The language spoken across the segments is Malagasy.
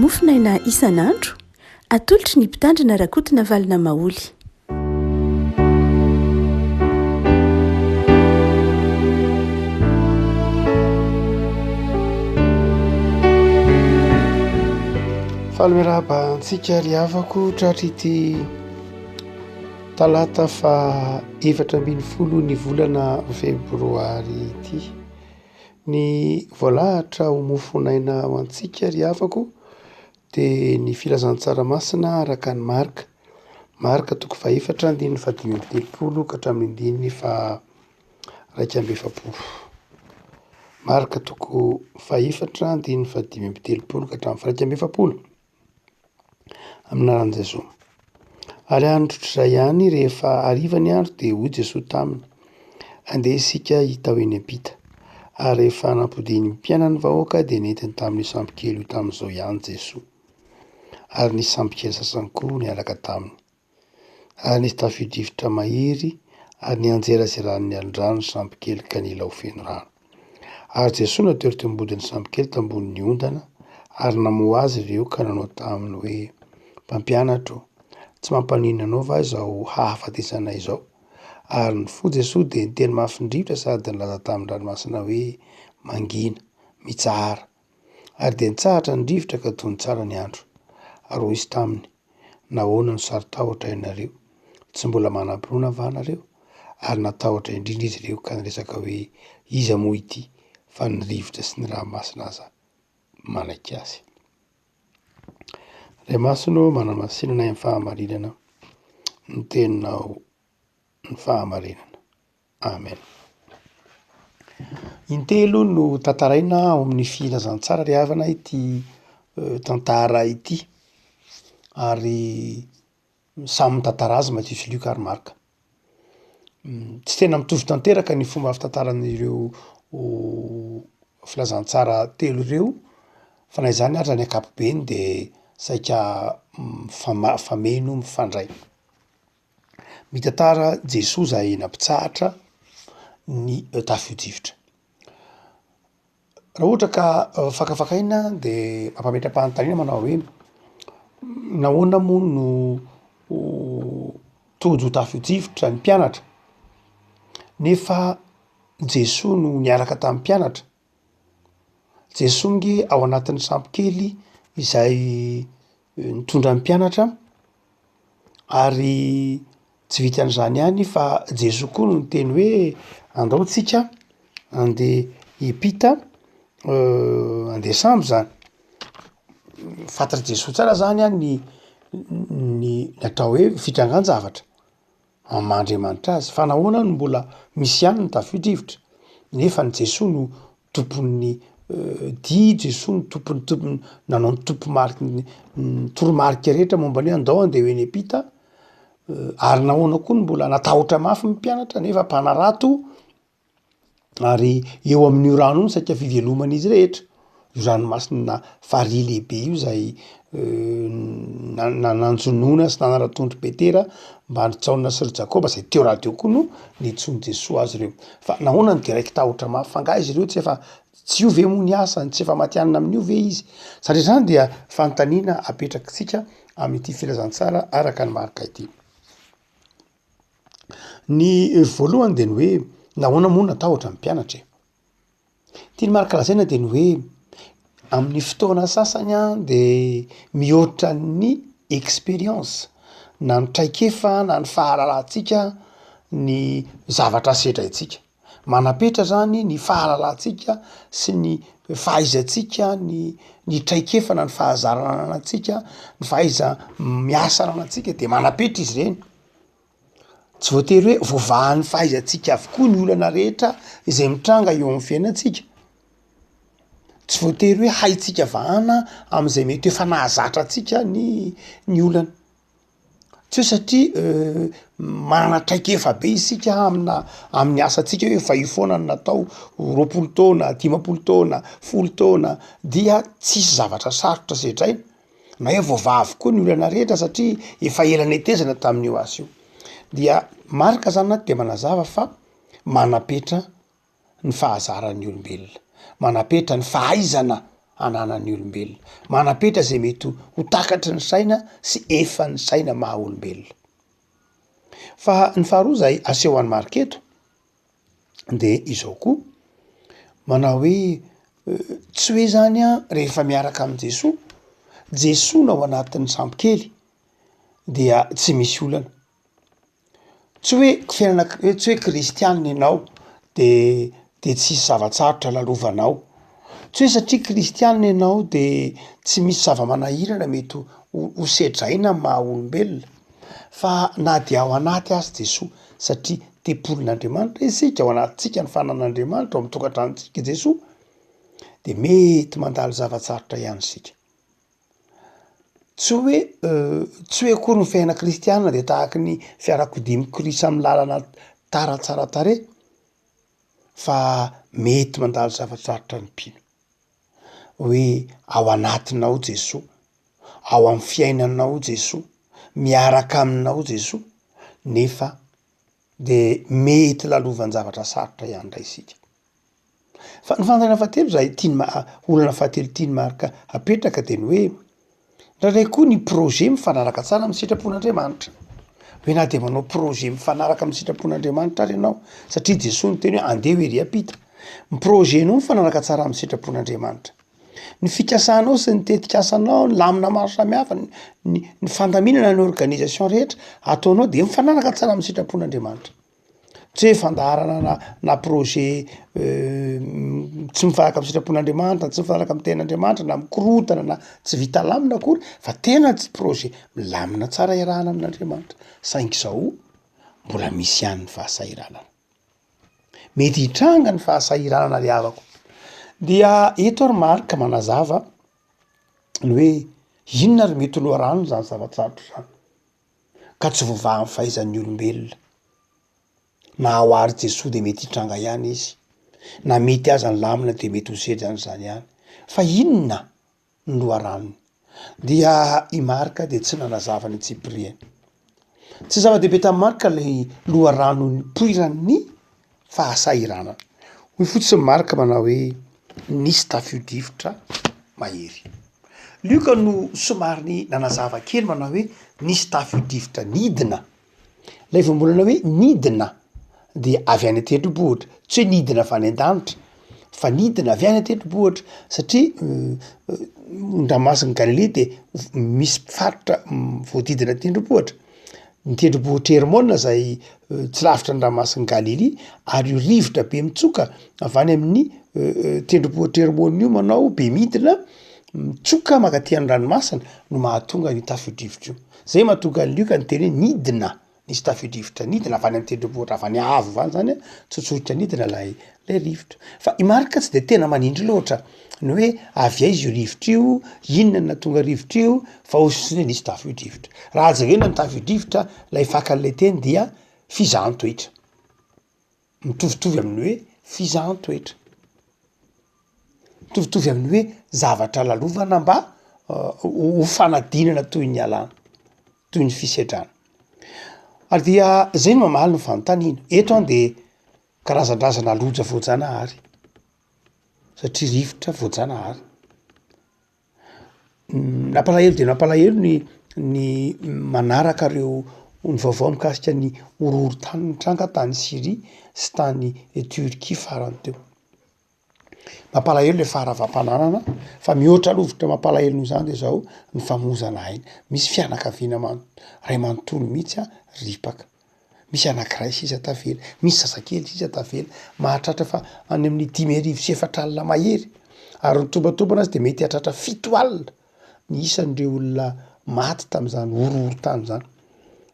Mofonaina isan'andro, atolotry ny Mpitandrina Rakotonavalona Maholy. Faly miarahaba antsika ry havako tratry ity talata faha 14 ny volana febroary ity. Ny voalahatra ho mofon'aina ho antsika ry havako de ny filazantsara masina araka an'i Marka. Marka toko fahefatra andininy fahadimy amby telopolo ka hatramin'ny andininy faha 41. Marka toko fahefatra andininy fahadimy amby telopolo ka hatramin'ny faha 41. Amin'ny anaran'i Jesoa. Ary androtr'izay ihany, rehefa hariva ny andro, dia hoy Jesoa taminy, Andeha isika hita ho eny am-pita. Ary rehefa nampodian'ny mpianany ny vahoaka, dia nentiny tamin'io sambokely io tamin'izao ihany Jesoa. Ary nisy sambokely sasany koa niaraka taminy. Ary nisy tafio-drivotra mahery, ary nianjerazeran'ny alin-drano ny sambokely ka nila ho feno rano. Ary Jesoa natory teo ambodin'ny sambokely tambonin'ny ondana, ary namoha azy ireo ka nanao taminy hoe, Mpampianatra ô, tsy mampaninona anao va izao hahafatesanay izao? Ary nifoha Jesoa dia niteny mafy ny rivotra sady nilaza tamin'ny ranomasina hoe, Mangina, mitsahara. Ary dia nitsahatra ny rivotra ka tony tsara ny andro. Ary hoy Izy taminy, Nahoana no saro-tahotra ianareo? Tsy mbola manam-pinoana va nareo? Ary natahotra indrindra izy ireo ka niresaka hoe, Iza moa ity, fa ny rivotra sy ny ranomasina aza manaiky azy? Ray Masina ô, manamasinana ahy amin'ny fahamarinana, ny teninao ny fahamarinana. Amen. Intelo no tantaraina ao amin'ny filazantsara ry havana ity tantara ity ary samy mitantara azy Matio sy Lioka ary Marka. Tsy tena mitovy tanteraka ny fomba fitantaran'ireo filazantsara telo ireo fa na izany ary ny ankapobeny de saika mifama- mifameno mifandray. Mitantara Jesoa izay nampitsahatra ny tafio-drivotra. Raha ohatra ka fakafakaina de mampametra-panontaniana manao hoe nahoana moa no tojo tafio-drivotra ny mpianatra nefa Jesoa no niaraka tamin'ny mpianatra? Jesoa nge ao anatin'ny sambo kely izay nitondra ny mpianatra ary tsy vitan'izany ihany fa Jesoa koa no niteny hoe andao tsika andeha hiampita andeha sambo zany. Fantatr'i Jesoa tsara zany an ny ny atao hoe fitrangan-javatra. Amin'ny maha Andriamanitra azy, fa nahoana no mbola misy ihany ny tafio-drivotra? Nefa ny Jesoa no tompon'ny dia, Jesoa no tompon'ny tompony nanao ny tompo-mariky ny ny toromarika rehetra momba ny hoe andao andeha ho eny am-pita, ary nahoana koa no mbola natahotra mafy ny mpianatra nefa mpanarato Ary eo amin'io rano io no saika fiveloman'izy rehetra, io ranomasina farihy lehibe io izay nanjonoana sy nanara-tondro Petera mba ry Jaona sy ry Jakoba izay teo rahateo koa no niantsoan'i Jesoa azy ireo. Fa nahoana no de raiki-tahotra mafy? Fa angaha izy ireo tsy efa tsy io ve moa ny asany? Tsy efa matihanina amin'io ve izy? Satria izany dia fanontaniana apetrakitsika amin'ity filazantsara araka an'i Marka ity. Ny voalohany de ny hoe nahoana moa natahotra ny mpianatra e? Tian'i Marc lazaina de ny hoe amin'ny fotoana sasany an de mihoatra ny expérience na ny traikefa na ny fahalalantsika ny zavatra sedraintsika. Manam-petra zany ny fahalalantsika sy ny fahaizantsika ny ny traikefa na ny fahazarana ananantsika, ny fahaiza miasa ananantsika de manam-petra izy ireny. Tsy voatery hoe voavahan'ny fahaizantsika avokoa ny olana rehetra izay mitranga eo amin'ny fiainantsika. Tsy voatery hoe haintsika vahana am'zay mety hoe efa nahazatra antsika ny ny olana. Tsy hoe satria manana traikefa be isika amina amin'ny asantsika hoe efa io foana no natao 20 taona, 50 taona, 10 taona dia tsisy zavatra sarotra sedraina. Na hoe voavaha avokoa ny olana rehetra satria efa ela netezana tamin'io asa io. Dia Marc zany ato dia manazava fa manapetra ny fahazaran'ny olombelona, manapetra ny fahaizana. ananan'ny olombelona, manam-petra izay mety ho takatry ny saina sy efan'ny saina maha olombelona. Fa ny faharoa izay aseho an'i Marka eto de izao koa, manao hoe tsy hoe zany an rehefa miaraka amin'i Jesoa, Jesoa no ao anatin'ny sambo kely dia tsy misy olana. Tsy hoe fiainana hoe tsy hoe kristianina ianao de de tsisy zava-tsarotra lalovanao, tsy hoe satria kristianina ianao de tsy misy zava-manahirana mety ho ho sedraina amy maha olombelona fa na de ao anaty aza Jesoa satria tempolin'Andriamanitra isika, ao anatintsika ny fanan'Andriamanitra, ao amy tokantranontsika Jesoa de mety mandalo zava-tsarotra ihany isika. Tsy hoe tsy hoe akory ny fiainana kristiana de tahaky ny fiarakodia mikorisa amin'ny lalana tara tsara tarehy fa mety mandalo zava-tsarotra ny mpino. Hoe ao anatinao Jesoa, ao amin'ny fiainanao Jesoa, miaraka aminao Jesoa nefa de mety lalovan-javatra sarotra ihany ndray isika. Fa ny fanontaniana fahatelo izay tian'i Ma- olana fahatelo tian'i Marc apetraka de ny hoe, indraindray koa ny projet mifanaraka tsara amin'ny sitrapon'Andriamanitra, hoe na de manao projet mifanaraka amin'ny sitrapon'Andriamanitra ary ianao, satria Jesoa niteny hoe andeha ho ery ampita, ny projet-nao mifanaraka tsara amin'ny sitrapon'Andriamanitra, ny fikasanao sy ny tetikasanao, ny lamina maro samihafa, ny ny ny fandaminana ny organisation rehetra ataonao de mifanaraka tsara amin'ny sitrapon'Andriamanitra. Tsy hoe fandaharana na na projet tsy mifanaraka amy sitrapon'Andriamanitra, tsy mifanaraka amy tenin'Andriamanitra na mikorontana na tsy vita lamina akory fa tena tsy projet milamina tsara iarahana amin'Andriamanitra, saingy zao mbola misy ihany ny fahasahiranana. Mety hitranga ny fahasahiranana ry havako. Dia eto ary Marc manazava ny hoe inona ary mety ho loharanon'izany zava-tsarotra zany. ka tsy voavahan'ny fahaizan'ny olombelona. Na ao ary Jesoa de mety hitranga ihany izy, na mety aza ny lamina de mety ho sedra an'izany ihany. Fa inona ny loharanony? Dia i Marka de tsy nanazava ny antsipiriany. Tsy zava-dehibe tamin'i Marka ilay loharano nipoiran'ny fahasahiranana. Hoy fotsiny Marka manao hoe nisy tafio-drivotra mahery. Lioka no somary nanazava kely manao hoe nisy tafio-drivotra nidina. Ilay voambolana hoe nidina dia avy any an-tendrombohitra, tsy hoe nidina avy any an-danitra fa nidina avy any an-tendrombohitra satria ny ranomasin'i Galilia dia misy faritra voadidina tendrombohitra. Ny tendrombohitra Hermona izay tsy lavitra ny ranomasin'i Galilia ary io rivotra be mitsoka avy any amin'ny tendrombohitra Hermona io manao be midina mitsoka mankaty amin'ny ranomasina no mahatonga an'io tafio-drivotra io. Zay mahatonga an'i Lioka niteny hoe nidina. Nisy tafio-drivotra nidina avy any amin'ny tendrombohitra avy any avo avy any zany an, tsotsorika nidina ilay ilay rivotra. Fa i Marka tsy de tena manindry loatra ny hoe avy aiza io rivotra io, inona no nahatonga rivotra io, fa hoy fotsiny hoe nisy tafio-drivotra. Raha jerena ny tafio-drivotra, ilay fakan'ilay teny dia fizahan-toetra. Mitovitovy amin'ny hoe fizahan-toetra. Mitovitovy amin'ny hoe zavatra lalovana mba ho fanadinana toy ny alana, toy ny fisedrana. Ary dia zay no mamaly ny fanontaniana. Eto an de karazandrazana loja voajanahary, satria rivotra voajanahary. Nampalahelo dia nampalahelo ny ny manaraka reo ny vaovao mikasika ny horohorontany nitranga tany Syrie sy tany Turquie farany teo. Mampalahelo le faharavam-pananana fa mihoatra lovitra mampalahelo noho izany de zao ny famoizana aina. Misy fianakaviana man- ray manontolo mihitsy an ripaka. Misy anakiray sisa tavela, misy zazakely sisa tavela, mahatratra fa any amin'ny 4500 mahery, ary ny tombatombana aza de mety hahatratra 7000 ny isan'ireo olona maty tamin'izany horohorontany zany,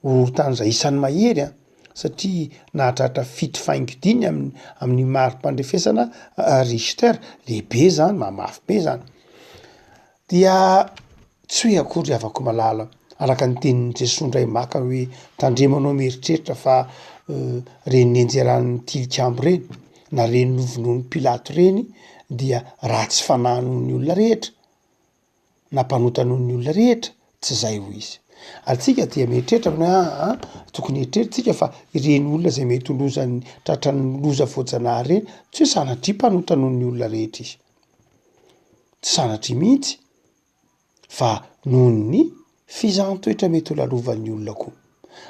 horohorontany zay isan'ny mahery an, satria nahatratra fito faingo dimy amin'ny amin'ny mari-pandrefesana Richter, lehibe zany, mahamafy be zany. Dia tsy hoe akory ry havako malala, araka ny tenin'i Jesoa indray maka hoe tandremo anao mieritreritra fa reny nianjeran'ny tilikambo reny na reny novonoin'i Pilato reny dia ratsy fanahy noho ny olona rehetra, na mpanota noho ny olona rehetra, tsy zay hoy izy. Ary tsika dia mieritreritra hoe aa tokony hieritreritra tsika fa ireny olona zay mety ho lozan'ny tratran'ny loza voajanahary reny tsy hoe sanatria mpanota noho ny olona rehetra izy. Tsy sanatria mihitsy fa noho ny fizahan-toetra mety ho lalovan'ny olona koa.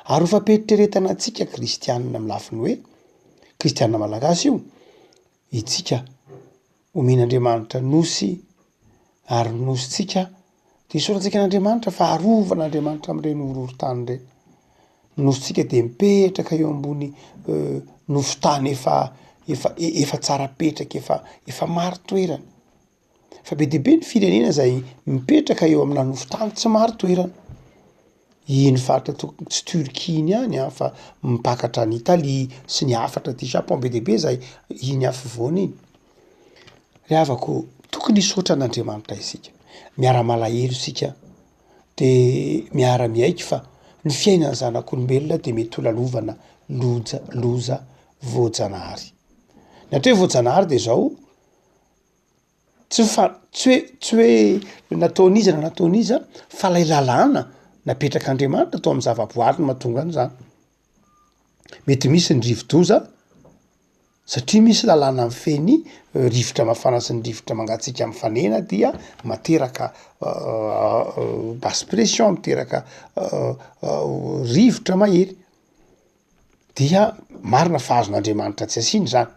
Ary ho fampiheritreretana antsika kristianina amin'ny lafiny hoe, kristianina malagasy io, itsika omen'Andriamanitra nosy ary ny nosintsika dia isaorantsika an'Andriamanitra fa arovan'Andriamanitra amin'ireny horohorontany ireny. Ny nosintsika dia mipetraka eo ambony nofon-tany efa efa efa tsara petraka, efa efa marin-toerana. Fa be dia be ny firenena izay mipetraka eo amina nofon-tany tsy marin-toerana. Iny faritra tokony tsy Turquie iny ihany an, fa mipaka hatrany Italie sy ny hafa hatraty Japon, be dia be zay iny afovoany iny. Ry havako, tokony hisaotra an'Andriamanitra isika, miara-malahelo isika de miara-miaiky fa ny fiainan'ny zanak'olombelona de mety ho lalovana loja loza voajanahary. Ny atao hoe voajanahary de zao, Tsy fa- tsy hoe tsy hoe nataon'iza na nataon'iza fa lay lalàna napetrak'Andriamanitra tao am'zavaboary no mahatonga an'zany. Mety misy ny rivodoza satria misy lalàna mifehy ny rivotra mafana sy ny rivotra mangatsiaka mifanena dia materaka basse pression, miteraka rivotra mahery. Dia marina fa azon'Andriamanitra tsy asiana izany,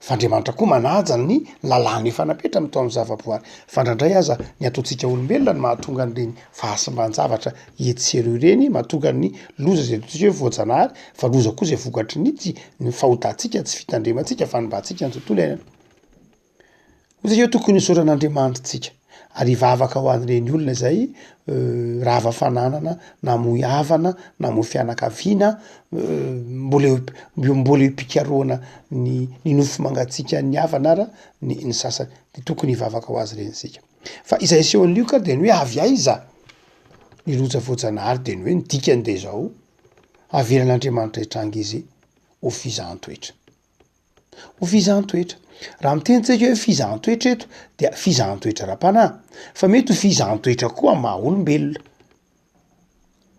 fa Andriamanitra koa manaja ny lalàna efa napetrany tao amin'ny zavaboary, fa indraindray aza ny ataontsika olombelona no mahatonga an'ireny fahasimban-javatra etsy sy eroa ireny, mahatonga ny loza izay ataontsika hoe voajanahary, fa loza koa izay vokatry ny tsy ny fahotantsika, tsy fitandremantsika, fanimbantsika ny tontolo iainana. Hoy isika hoe tokony hisaotra an'Andriamanitra isika ary hivavaka ho an'ireny olona izay rava fananana, namoy havana, namoy fianakaviana, mbola eo mbola eo am-pikarohana ny ny nofo mangatsiakan'ny havana ara ny ny sasany, de tokony hivavaka ho azy ireny isika. Fa izay asehon'i Lioka de ny hoe avy aiza ny loza voajanahary de ny hoe ny dikany de izao, avelan'Andriamanitra hitranga izy ho fizahan-toetra. Ho fizahan-toetra. Raha miteny tsika hoe fizahan-toetra eto dia fizahan-toetra ara-panahy, fa mety ho fizahan-toetra koa amin'ny maha olombelona,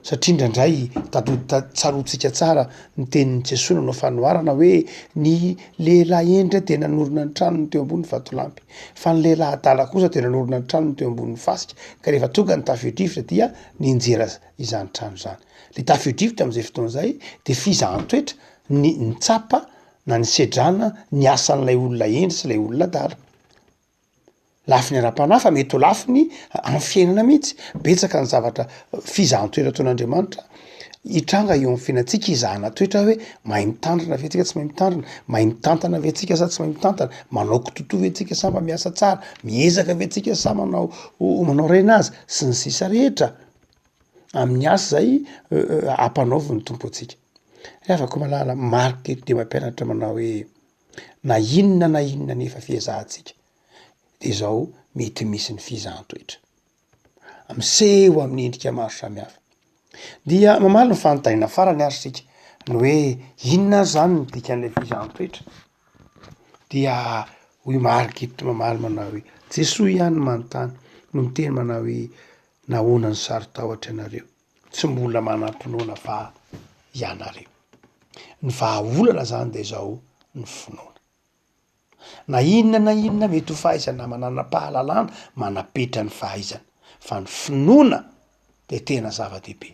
satria indraindray tadody ta- tsaroantsika tsara ny tenin'i Jesoa nanao fanoharana hoe ny lehilahy hendry dia nanorina ny tranony teo ambony vatolampy, fa ny lehilahy adala kosa dia nanorina ny tranony teo ambonin'ny fasika, ka rehefa tonga ny tafio-drivotra dia nianjera izany trano izany. Le tafio-drivotra am'izay fotoana izay de fizahan-toetra ny nitsapa na nisedrana ny asan'ilay olona hendry sy ilay olona adala. Lafiny ara-panahy fa mety ho lafiny amin'ny fiainana mihitsy. Betsaka ny zavatra fizahan-toetra ataon'Andriamanitra hitranga eo amin'ny fiainantsika, hizahana toetra hoe mahay mitandrina ve tsika tsy mahay mitandrina, mahay mitantana ve tsika sa tsy mahay mitantana, manao kitotoa ve tsika sa mba miasa tsara, miezaka ve tsika sa manao manao rainazy, sy ny sisa rehetra. Amin'ny asa izay ampanaovin'ny Tompo antsika. Ry havako malala, Marc eto dia mampianatra manao hoe na inona na inona anefa fiezahantsika de izao mety misy ny fizahan-toetra. Miseho amin'ny endrika maro samihafa. Dia mamaly ny fanontaniana farany ary isika, ny hoe inona ary zany ny dikan'ilay fizahan-toetra? Dia hoy Marc eto mamaly manao hoe Jesoa ihany no manontany, no miteny manao hoe nahoana no saro-tahotra ianareo? Tsy mbola manam-pinoana va ianareo? Ny vahaolana zany de zao, ny finoana. Na inona na inona mety ho fahaizana manana-pahalalana, manapetra ny fahaizana, fa ny finoana de tena zava-dehibe.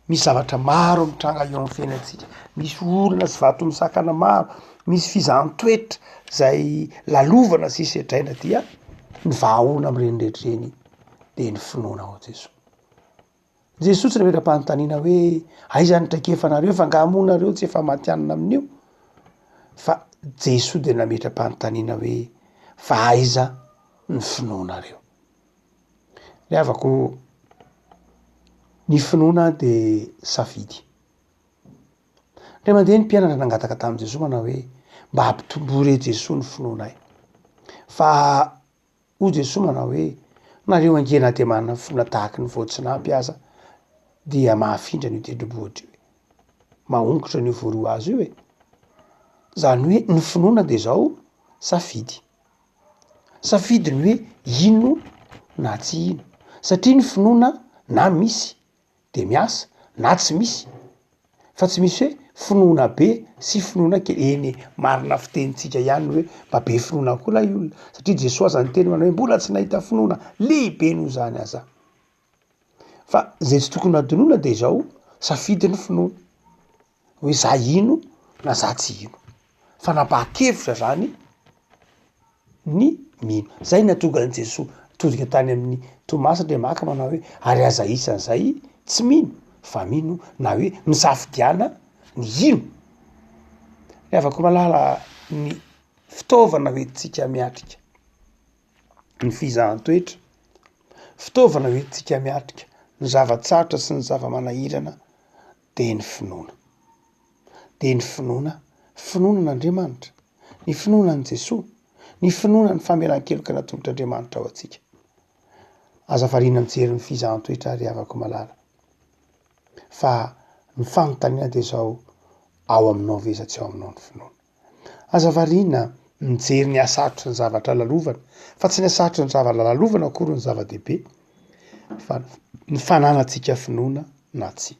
Misy zavatra maro mitranga eo amin'ny fiainantsika, misy olona sy vato misakana maro, misy fizahan-toetra zay lalovana sy sedraina dia ny vahaolana am'ireny rehetra ireny de ny finoana ao Jesoa. Jesoa tsy nametra-panontaniana hoe aiza ny traikefanareo fa angaha moa nareo tsy efa matihanina amin'io? Fa Jesoa dia nametra-panontaniana hoe fa aiza ny finoanareo? Ry havako, ny finoana dia safidy. Indray mandeha ny mpianatra nangataka tamin'i Jesoa manao hoe mba ampitomboy re Jesoa ny finoanay. Fa Hoy Jesoa manao hoe, Nareo ange na dia manana finoana tahaky ny voatsinampy aza dia mahafindra an'io tendrombohitra io e! Mahongotra an'io voaroa hazo io e! Zany hoe ny finoana dia zao, safidy. Safidy ny hoe hino na tsy hino. Satria ny finoana na misy de miasa na tsy misy. Fa tsy misy hoe finoana be sy finoana kely. Eny e, marina fitenintsika ihany ny hoe mba be finoana koa ilay olona, satria Jesoa aza niteny manao hoe mbola tsy nahita finoana lehibe noho izany aza aho. Fa izay tsy tokony hadinoina dia izao, safidy ny finoana, hoe za hino na za tsy hino. Fanapahan-kevitra zany ny mino. Zay nahatonga an'i Jesoa nitodika tany amin'i Tomasy ndre maka manao hoe ary aza isan'izay tsy mino fa mino na hoe misafidiana ny hino. Ry havako malala ny fitaovana hoentintsika miatrika ny fizahan-toetra, fitaovana hoentintsika miatrika ny zava-tsarotra sy ny zava-manahirana dia ny finoana. Dia ny finoana, finoana an'Andriamanitra, ny finoana an'i Jesoa, ny finoana ny famelan-keloka natolotr'Andriamanitra ho antsika. Aza variana mijery ny fizahan-toetra ry havako malala, fa ny fanontaniana dia izao, ao aminao ve sa tsy ao aminao ny finoana? Aza variana mijery ny hasarotry ny zavatra lalovana, fa tsy ny hasarotry ny zavatra lalovana akory no zava-dehibe, fa ny fananantsika finoana na tsia.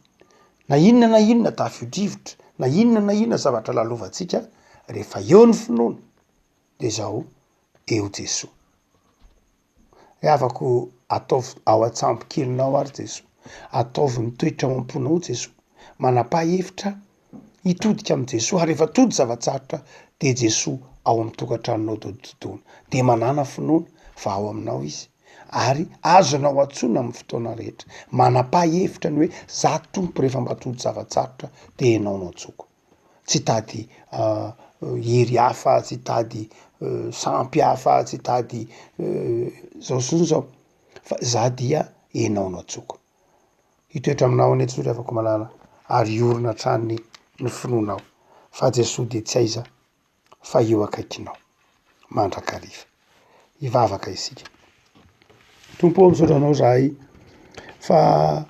Na inona na inona tafio-drivotra, na inona na inona zavatra lalovantsika, rehefa eo ny finoana, de zao, eo Jesoa. Ry havako, ataovy ao an-tsambokelinao ary Jesoa, ataovy mitoetra ao am-ponao Jesoa, manapaha hevitra hitodika amin'i Jesoa, ary rehefa tody zava-tsarotra, de Jesoa ao amin'ny tokantranonao dodododona, de manàna finoana fa ao aminao Izy. ary azonao antsoina amin'ny fotoana rehetra. Manapaha hevitra ny hoe za Tompo rehefa mba tojo zava-tsarotra de ianao no antsoiko. Tsy hitady hery hafa, tsy hitady sampy hafa, tsy hitady zao sy zao fa za dia ianao no antsoiko. Hitoetra aminao anie Jesoa ry havako malala ary hiorina hatrany ny finoanao fa Jesoa dia tsy aiza fa eo akaikinao mandrakariva. Hivavaka isika. Tompo ô, misaotra Anao izahay fa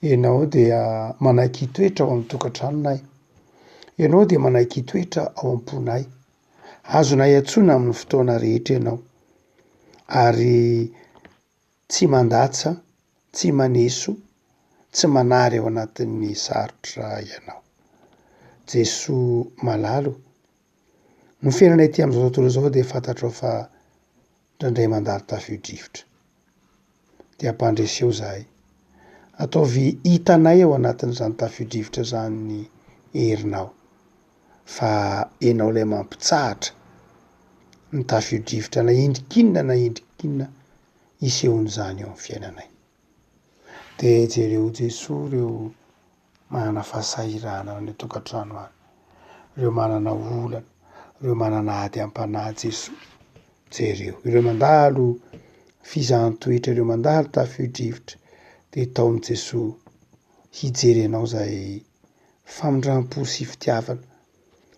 Ianao dia manaiky hitoetra ao amin'ny tokantranonay. Ianao dia manaiky hitoetra ao am-ponay. Azonay antsoina amin'ny fotoana rehetra Ianao ary tsy mandatsa, tsy maneso, tsy manary ao anatin'ny sarotra ianao. Jesoa malala o, ny fiainana ety amin'izao tontolo izao dia fantatrao fa indraindray mandalo tafio-drivotra. Dia ampandreseo izahay. Ataovy hitanay ao anatin'izany tafio-drivotra izany ny herinao. Fa ianao ilay mampitsahatra ny tafio-drivotra na endrik'inona na endrik'inona hisehoan'izany eo amin'ny fiainanay. De jereo Jesoa ireo manana fahasahiranana any an-tokantrano any, ireo manana olana, ireo manana ady am-panahy Jesoa, jereo. Ireo mandalo fizahan-toetra, ireo mandalo tafio-drivotra, de taomy Jesoa hijery anao zay famindram-po sy fitiavana,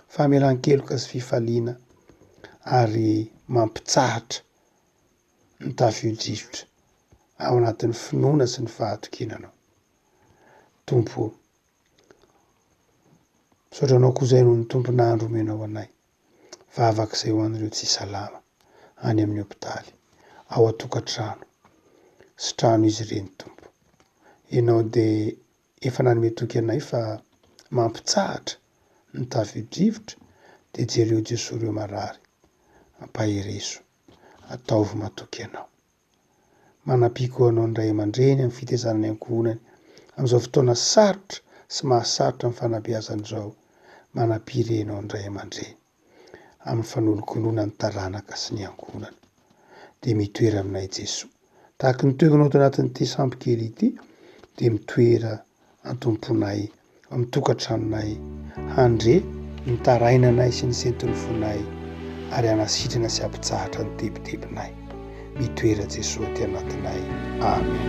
famelan-keloka sy fifaliana ary mampitsahatra ny tafio-drivotra ao anatin'ny finoana sy ny fahatokiana Anao. Tompo ô, misaotra Anao koa izay noho ny tompon'andro omenao anay. Vavaka izay ho an'ireo tsy salama any amin'ny hopitaly, ao an-tokantrano. Sitrano izy ireny Tompo. Ianao dia efa nanome toky anay fa mampitsahatra ny tafio-drivotra dia jereo Jesoa ireo marary. Ampaherezo. Ataovy matoky ianao. Manampia koa anao ny ray aman-dreny amin'ny fitaizana ny ankohonany amin'izao fotoana sarotra sy mahasarotra ny fanabeazana izao. Manampia re ianao ny ray aman-dreny amin'ny fanolokoloana ny taranaka sy ny ankohonana. Dia mitoera aminay Jesoa. Tahaka ny toeranao ato anatin'ity sambo kely ity dia mitoera antomponay amin'ny tokantranonay, handre ny tarainanay sy ny senton'ny fonay ary hanasitrana sy hampitsahatra ny tebitebinay. Mitoera Jesoa aty anatinay. Amen.